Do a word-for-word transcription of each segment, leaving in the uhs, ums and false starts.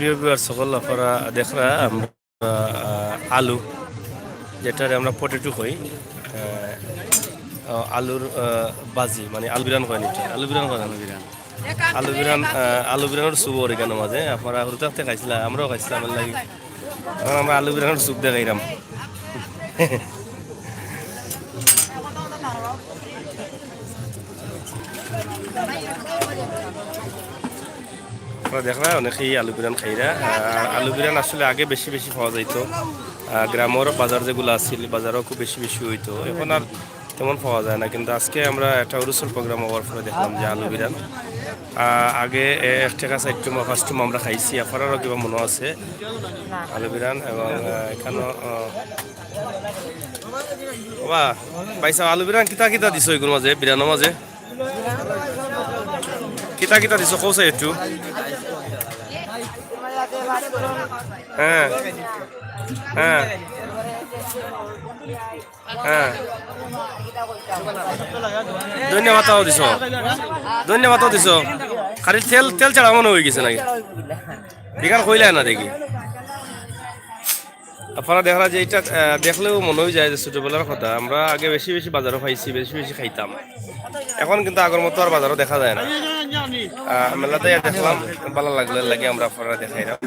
প্রিয় ভিউয়ার্স সকল, আপনারা দেখরা আমরা, আহ, আলু, যেটারে আমরা পটেটো কই, আহ, আহ, আলুর, আহ, ভাজি, মানে আলু বিরান কয় নি, আলু বিরান কয় না? আলু বিরান। আলু বিরান, আহ, আলু বিরানর স্যুপ অর ইখানর মাঝে, আপনারা হুরু থাকতে খাইছলা, আমরাও খাইছলাম, এর লাগি। এখন আমরা আলু বিরানর স্যুপ দেখাইরাম। আপনারা দেখরা অনেকেই আলু বিরান খাইরা। আহ, আলু বিরান আসলে আগে বেশি বেশি পাওয়া যাইতো। আহ, গ্রামর বাজার যেগুলা আছিল, বাজারও খুব বেশি বেশি অইতো। এখন আর তেমন পাওয়া যায় না, কিন্তু আজকে আমরা একটা উরুসর প্রোগ্রাম অওয়ার পরে দেখলাম যে আলু বিরান, আহ, আগে, এ, এক টেকা চাইর টুমা, পাঁচ টুমা আমরা খাইছি, আপনারারও কিবা মনো আছে আলু বিরান। এবং, আহ, ইখানো, আহ, বাহ, ভাই সাহেব, আলু বিরান কিতা কিতা দিছো ইগুর মাঝে, বিরানর মাঝে? কিতা কিতা দিছো, কও চাই একটু। হ্যাঁ, হ্যাঁ, হ্যাঁ। ধনিয়া পাতাও দিছো, ধনিয়া পাতাও দিছো, খালি তেল, তেল ছাড়া মনে অই গেছে নাকি? ইখান কইলা না দেখি। আপনারা দেখরা যে ইটা, আহ, দেখলেও মনো অই যায় যে ছোটবেলার কথা। আমরা আগে বেশি বেশি বাজারও পাইছি, বেশি বেশি খাইতাম। এখন কিন্তু আগর মতো আর বাজারও দেখা যায় না। আহ, মেলাত আইয়া দেখলাম, ভালা লাগলো, এর লাগি আমরা আপনারারে দেখাইরাম।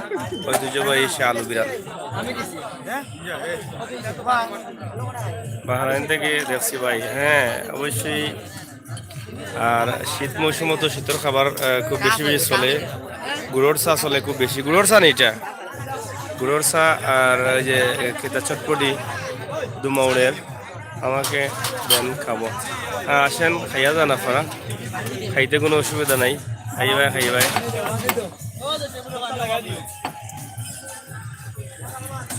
ঐতিহ্যবাহী সে আলু বিরান। বাহরাইন থেকে দেখছি ভাই, হ্যাঁ, অবশ্যই। আর শীত মৌসুমে তো শীতর খাবার, আহ, খুব বেশি বেশি চলে। গুড়র চা চলে খুব বেশি। গুড়র চা নি ইটা? গুড়র চা আর ওই যে, এ, কিতা চটপটি, দুমাউড়ের। আমাকে দেন, খাবো। আহ, আসেন, খাইয়া যান আপনারা। খাইতে কোনো অসুবিধা নাই। খাইবায়, খাইবায়।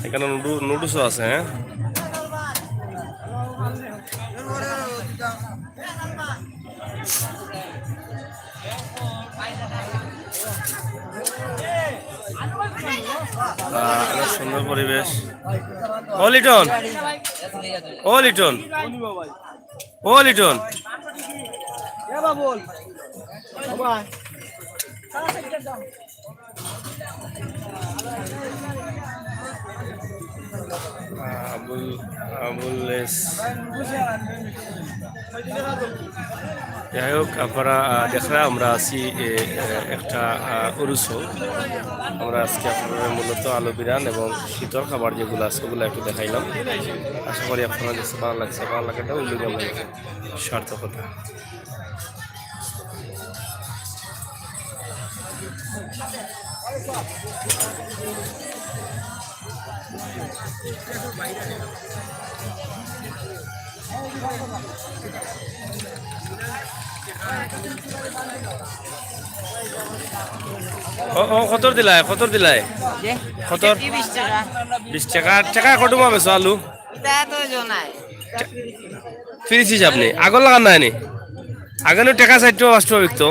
ইখানো নুডু-, নুডলসও আছে, হ্যাঁ? আহ, অনেক সুন্দর পরিবেশ। ও লিটন, ও লিটন, ও লিটন। আবুল, আবুল লেস। যাই হোক, আপনারা, আহ, দেখরা আমরা আছি, এ, এ, একটা, আহ, উরুসো। আমরা আজকে আপনারারে মূলত আলু বিরান এবং শীতর খাবার যেগুলা আছে, ওগুলা একটু দেখাইলাম। আশা করি আপনারার কাছে ভালা লাগছে। ভালা লাগাটা অইলো গিয়া আমরা সার্থকতা। ও, ও, কতর দিলায়? কতর দিলায়? যে? কতর? বিশ টেকা। বিশ টেকা। টেকা কত মা বেচো আলু? ইটা তো জানাই। ফিরিস হিসাব নি? আগর লাখান নায় নি? আগে নু টেকা চাইর টেকা পাঁচ টেকা বিকতো।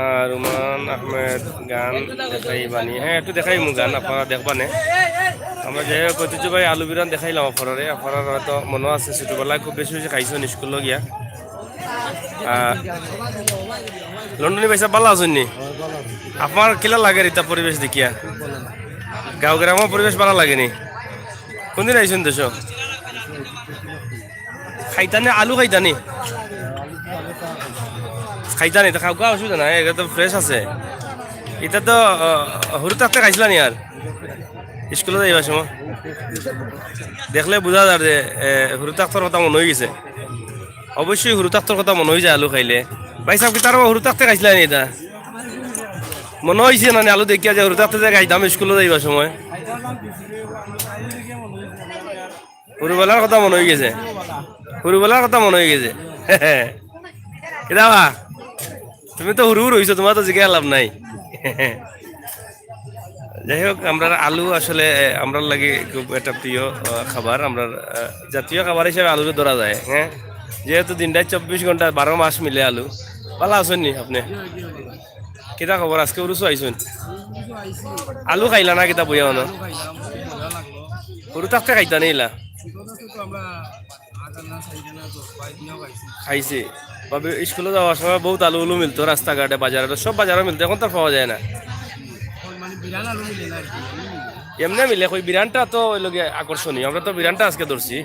আর রুমান আহমেদ গান দেখাইবানি। হ্যাঁ, একটু দেখাইমু গান, আপনারা দেখবানে। আমরা যাই হোক, ঐতিহ্যবাহী আলু বিরান দেখাইলাম আপনারারে। আপনারার হয়তো মনো আছে, ছোটবেলায় খুব বেশি বেশি খাইছইন স্কুলো গিয়া। আহ, লন্ডনী ভাই সাহেব, ভালা আছইন নি? আপনার কিলা লাগের ইতা পরিবেশ দেখিয়া? গাঁও গ্রামর পরিবেশ ভালা লাগে নি? কোনদিন আইছইন দেশো? খাইতা নি, আলু খাইতা নি? খাইতা নি, তো খাওয়া অসুবিধা নাই, ইটা তো fresh আছে। ইটা তো, আহ, হুরু থাকতে খাইছলা নি আর? স্কুলো যাইবার সময়? দেখলে বুঝা যার যে, এ, হুরু থাকতর কথা মনো অই গেছে। অবশ্যই হুরু থাকতর কথা মনো অই যায় আলু খাইলে। ভাই সাহেব, কিতা হুরু থাকতে খাইছলা নি ইটা? মনো অইছে না নি আলু দেখিয়া যে হুরু থাকতে যে খাইতাম স্কুলো যাইবার সময়? হুরুবেলার কথা মনো অই গেছে, হুরুবেলার কথা মনো অই গেছে। কিতা বা? তুমি তো হুরু হুরু অইছো, তুমার তো জিগাইয়া লাভ নাই। যাই হোক, আমরার আলু আসলে, এ, আমরার লাগি খুব একটা প্রিয়, আহ, খাবার। আমরার, আহ, জাতীয় খাবার হিসাবে আলুরে ধরা যায়, হ্যাঁ? যেহেতু দিনটায় চব্বিশ ঘন্টা, বারো মাস মিলে আলু। ভালা আছইন নি আপনে? কিতা খবর? আজকে উরুসো আইছইন? আলু খাইলা না কিতা বইয়া অনো? হুরু থাকতে খাইতা নি ইলা? খাইছি। ভাবি, স্কুলো যাওয়ার সময় বউত আলু উলু মিলতো রাস্তাঘাটে, বাজারে, তো সব বাজারো মিলতো, এখন তো আর পাওয়া যায় না। এমনে মিলে কই, বিরানটা তো অইলো গিয়া আকর্ষণীয়, আমরা তো বিরানটা আজকে ধরছি।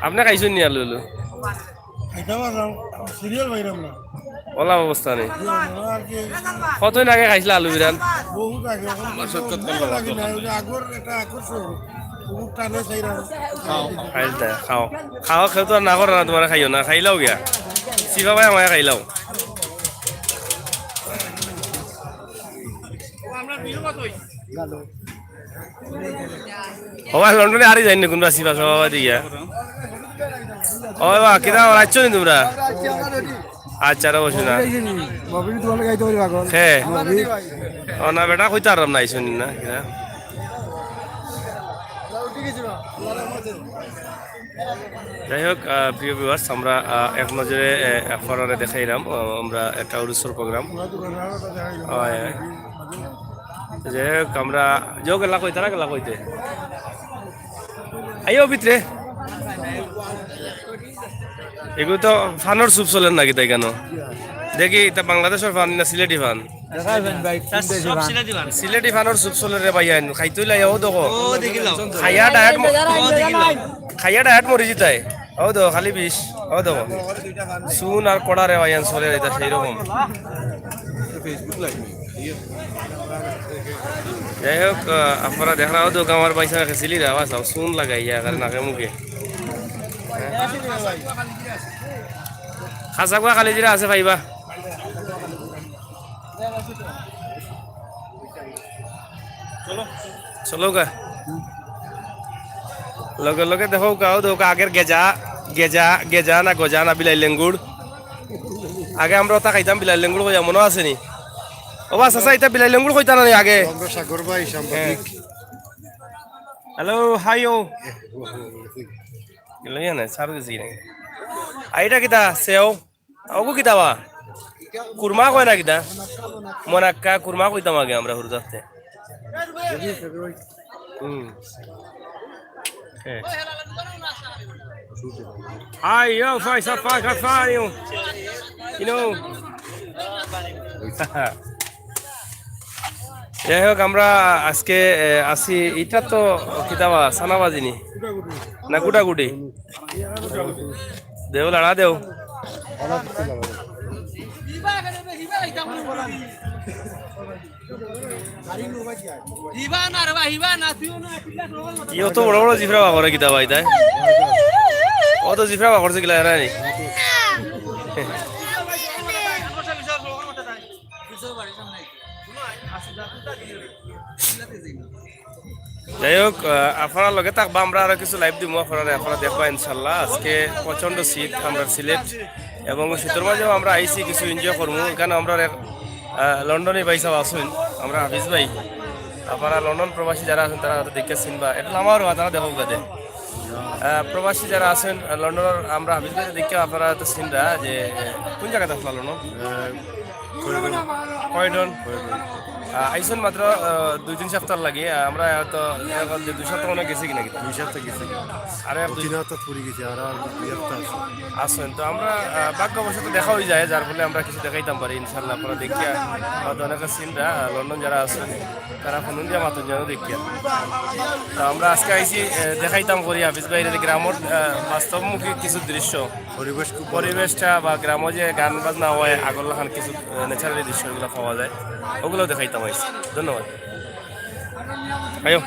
আপনে খাইছইন নি আলু উলু? খাইতাম পারলাম, সিরিয়াল পাইলাম না। অলা অবস্থা নি। আর কি, কতদিন আগে খাইছিলা আলু বিরান? বহুত আগে, এখন লাগে না, ওই যে আগর একটা আকর্ষণ, বহুত টানে চাইলাম। খাইল দে, খাও। খাও, কেউ তো আর না করে না, তুমারে খাইও না, খাইলাও গিয়া। সিফা ভাই আমায় খাইলাও। ও ভাই, লন্ডনে আরি যাইন নি কুনবা সিফা সভাপতি গিয়া? ও বা, কিতা আইছো নি তুমরা? আচ্ছা, রে বসো না। হে। ও না, বেটা, কইতা পারলাম না, আইছো নি না, কিতা? যাই হোক, আহ, প্রিয় ভিউয়ার্স, আমরা, আহ, এক নজরে, আহ, আপনারারে দেখাইলাম, আহ, আমরা একটা উরুসর প্রোগ্রাম। হয়, হয়। যাই হোক, আমরা যাও গেলা কই, তারা গেলা কইতে। আইও ভিতরে। এগুলো তো ফানর স্যুপ চলের নাকি তাই কেন? দেখি, ইতা বাংলাদেশর ফান না সিলেটি ফান? সিলেটি ফান। সিলেটি ফানর স্যুপ চলের রে ভাইয়া, খাইতে অইলে আইও দেখো। ও, দেখিলাম। খাইয়া ডায়েট ম-, ও, দেখিলাম। খাইয়া ডায়েট মরি যিতায়। ও দেখো, খালি বিষ। ও দেখো। চুন আর কড়া রে ভাইয়া, চলের ইতা সেই রকম। যাই হোক, আহ, আপনারা দেখরা, ও দেখো, আমার ভাইসাবে খেছিলি রে, আবার চাও, চুন লাগাইয়া, আর নাকে মুখে। খাসা গুয়া খালি জিরা আছে, পাইবা। চলো গা। লগে লগে দেখো গা, ও দেখো গা, আগের গেজা, গেজা, গেজা না গজা না বিলাই লেঙ্গুড়। আগে আমরা ওটা খাইতাম বিলাই লেঙ্গুড় কইয়া, মনো আছে নি? ও বা চাচা, ইতা বিলাই লেঙ্গুড় কইতা না নি আগে? আমরা সাগর ভাই সাংবাদিক। হ্যালো, হাই ও। গেল ইয়া না, সার গেছি নাকি? আইটা কিতা? সেও? ওগু কিতা বা? কুরমা কয় না কিতা? মনাক্কা কুরমা কইতাম আগে আমরা হুরু থাকতে। হুম। হ্যাঁ। Hi, yo, Faisal, Faisal, Faisal, you know. যাই হোক, আমরা আজকে, এ, আছি, ইটা তো কিতা বা, সানাবাজি নি? না, গুটাগুটি? দেও, লাড়া দেও। ইও তো বড় বড় জিফরা বাগরে কিতা বা ইতায়? ও তো জিফরা বাগরছে কিলা এরা নি। যাই হোক, আহ, আপনারা লগে থাকবা, আমরা আরো কিছু live দিমু, আপনারা, আপনারা দেখবা ইনশাল্লাহ। আজকে প্রচণ্ড শীত আমরা সিলেট, এবং শীতর মাঝেও আমরা আইছি কিছু enjoy করমু। এখানে আমরা এক, আহ, লন্ডনী ভাইসাব আছইন, আমরা হাফিজ ভাই। আপনারা লন্ডন প্রবাসী যারা আছইন, তারা হয়তো দেখে চিনবা। এটা আমারও তারা দেখো কাজে। আহ, প্রবাসী যারা আছইন, আহ, লন্ডনর আমরা হাফিজ ভাই দেখে আপনারা হয়তো চিনরা যে, আহ, কোন জাগাত আছলা লন্ডন? আহ, কয়ডন। কয়ডন? কয়ডন। আহ, আইছইন মাত্র, আহ, দুই তিন সপ্তাহ লাগি। আহ, আমরা হয়তো এখন যে দুই সপ্তাহ মনে হয় গেছি কিনা কিতা? দুই সপ্তাহ গেছি। আরে, দুই তিন সপ্তাহ পুরি গেছি, আর, আর দুই সপ্তাহ আছে। আছইন। তো আমরা, আহ, ভাগ্যবশত দেখা অই যায়, যার ফলে আমরা কিছু দেখাইতাম পারি, ইনশাল্লাহ। আপনারা দেখিয়া হয়তো অনেকে চিনরা, আহ, লন্ডন যারা আছইন, তারা ফোন দিয়া মাতইন যেন দেখিয়া। তো আমরা আজকে আইছি, আহ, দেখাইতাম করি হাফিজ ভাইরে যে গ্রামর, আহ, বাস্তবমুখী কিছু দৃশ্য। পরিবেশ খুব ভালো। পরিবেশটা বা গ্রামো যে গান বাজনা হয়, আগর লাখান কিছু, আহ, natural দৃশ্য এগুলো পাওয়া যায়, ওগুলো দেখাইতাম আইছি। ধন্যবাদ। আইও।